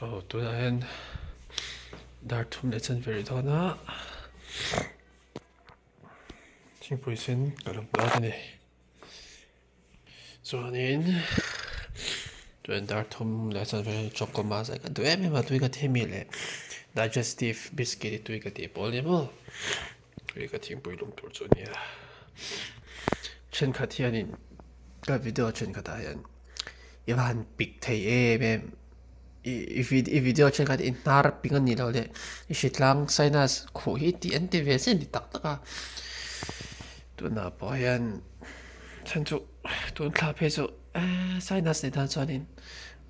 Aw tunah hian dar thum leh chanve rih dawn a thingpui sen ka lo hmu a ni chuanin chuan dar thum leh chanve chawkawm a zai ka duh em em a tui ka thei mi leh digestive biscuit hi tui ka tih pawl a ni maw hei ka thingpui lum tur chu a nia thenkhat hianin ka video thenkhatah hian i va han pik thei em em i video thenkhat i hnar ping a nih loh leh i hritlang sinus khuh hi tih an ti ve chiah a ni tak tak a tunah pawh hian chhan chu tun thla phei chu eee sinus nei tan chuanin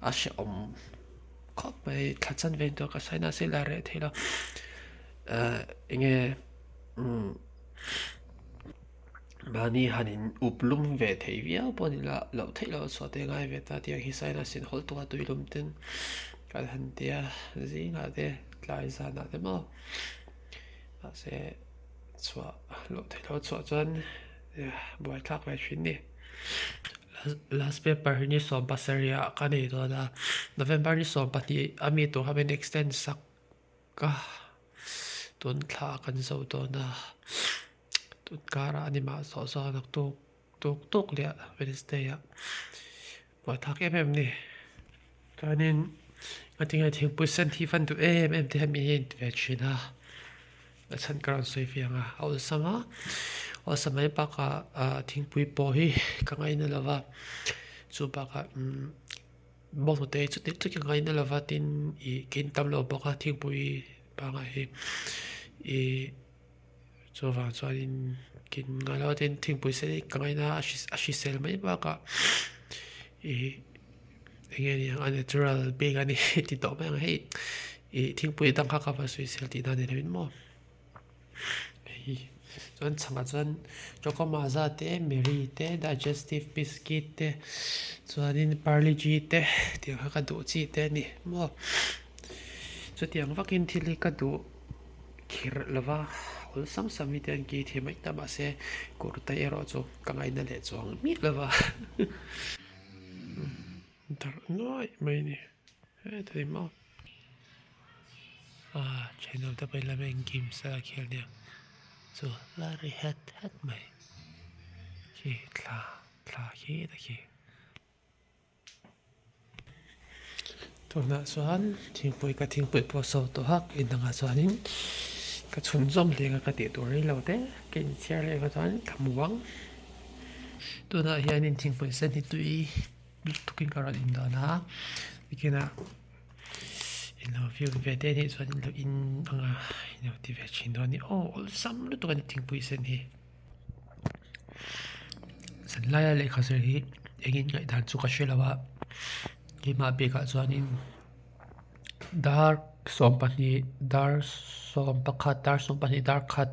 a hrehawm khawp mai thla chanve in tawh ka sinus hi la reh thei lo ehh enge umm. Mahni han in up lum ve thei viau pawh a ni la, loh theih loh chhuah te ngai ve ta tih ang hi sinus in hawl tuk a tui lum ten kan han ti a zingah te tlai zanah te maw mahse chhuah loh theih loh chhuah chuan buaithlak ve thin ni. Last paper hi ni 17 ah ka nei dawn a November ni 12 a mi tur kha min extend sak Ka tun thla kan zo dawn a, tun karah a ni mah zawh zawh a naktuk tuk tuk leh a Wednesday ah buaithlak em em a ni. Chuanin ngatinge thingpui sen hi fan duh em em te hian mi hi a inti ve thin a, a chhan ka rawn sawi ve ang a, a awlsam a, awlsam mai bakah ah thingpui pawh hi ka ngaina lo va, chu bakah umm. Bawnghnute hi chuti chuti ngai na lova tin ih kin tam lo bawk a thingpui pangngai hi ih chuvang chuanin kin ngai lo a tin thingpui sen hi ka ngaina a a hrisel mai bakah ih eng nge ni ang a natural bik a ni ti tawh mai ang hei ih thingpui dang kha ka va sawisel tihna ni lovin maw. Hei chuan chhangah chuan chocomaza te marie te digestive biscuit te chuanin parle-g te tiang kha ka duh chi te a ni maw chutiang vakin thil hi ka duh khirh lova awlsam sam hi te an kei thei mai ta mahse kurtai erawh chu ka ngaina leh chuang miah lova darh nuaih mai a ni heta hi maw. Ah thenawm te pawhin lam engkim sela khel nia chu la ri het het mai khi thla thla khi ta khi. Tunah chuan thingpui ka thingpui pawh so tawh a inangah chuanin ka chhunzawm hleng a ka tih tur rei lo te ka inchhiar leh vang chuan ka hmu ang tunah hianin thingpui sen hi tui lutukin ka rawn indawn a tikhian a. Ilo view ve te anih chuan ilo in ang a ilo ti ve thin dawn a ni aw awlsam lutuk a ni thingpui sen hi zanlaia lehkha zir hi engin ngaihdan chu ka hre lo a keimah bikah chuanin dar 12 dar 11 dar 12 dar khat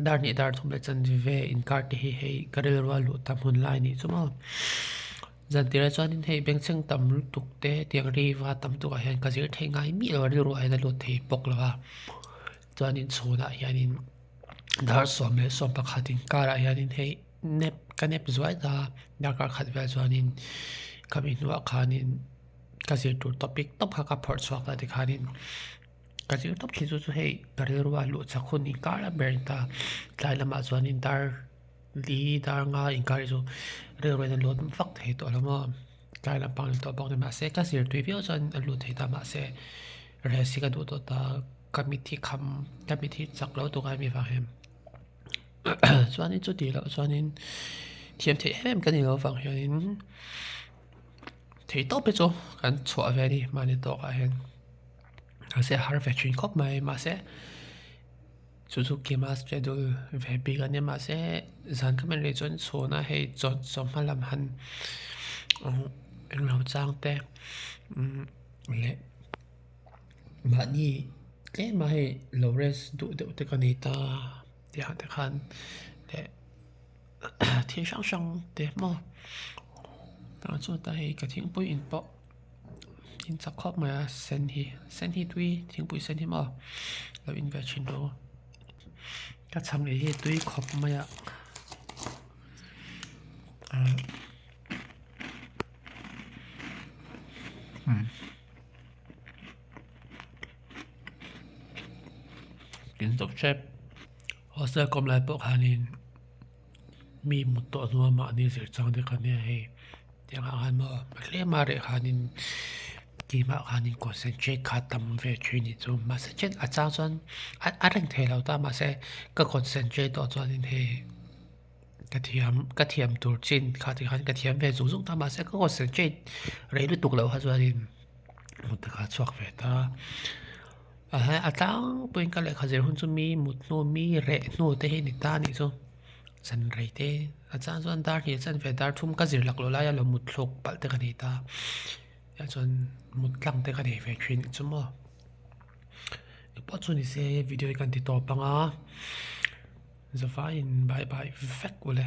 dar hnih dar thum leh chanve inkar te hi hei ka rilru a luh tam hun lai a nih chu maw. Zantirah chuanin hei bengchheng tam lutuk te tiang riva tam tukah hian ka zir theih ngai miah lo a rilruah hian a lut thei bawk lo a chuanin chhunah hianin dar 10 leh 11 inkarah hianin hei nep ka nep zuai ta a darkar khat vel chuanin khami hnuah khanin ka zir tur topic tawp kha ka phawrh chhuak ta tikhanin ka zir tawp khi chu chu hei ka rilrua luh chak hun inkar a ber a ni ta tlai lamah chuanin dar. Li dar nga inkar hi chu rilru in a lut vak thei tawh lo maw tlai lampang ni tawh bawk ni mahse ka zir tui viau chuan a lut thei ta mahse rest hi ka duh tawh ta ka mit hi kham ka mit hi chak lo tuk a hemi vang hian chuanin chuti loh chuanin thiam theih em em ka ni lo vang hianin thei tawp hi chu kan chhuah ve a ni mahni tawkah hian mahse a har ve thin khawp mai mahse. Chu chu Kima schedule ve bik a nia mahse zan ka men rih chuan chhuna hei chaw chawhma lam han englo chang te leh mahni tlem a hei lo rest duh deuh te ka nei ta tih ah te khan leh thil hrang hrang te maw tah chuan hei ka thingpui in pawh. In chak khawp mai a sen hi sen hi tui thingpui sen hi maw lo in ve thin rawh u ka chhang ei hi tui khawp mai a ah umm. Kin zawk hrep. Hostel kawm lai pawh khanin mi mut tawh hnua mahni zir chang te kha nia hei tiang ah khan maw tlem a reh khanin keimah khanin concentrate kha tam ve thin anih chu mahse chen a chang chuan a reng thei lo ta mahse ka concentrate tawh chuanin hei ka thiam ka thiam tur chin kha tikhan ka thiam ve zung zung ta mahse ka concentrate rei lutuk loh kha chuanin mut te kha a chhuak ve ta. A tlangpuiin ka lehkha zir hun chu mi mut hnu mi reh hnu te hi a ni ta anih chu zan rei te a chang chuan dar hnih chan ve dar thum ka zir lak loh laia lo mut thlawk palh te ka nei ta tiah chuan mut tlang te ka nei ve thin chu maw engpawh chu ni se video hi kan ti tawp ang a zavaiin bye bye vek ule.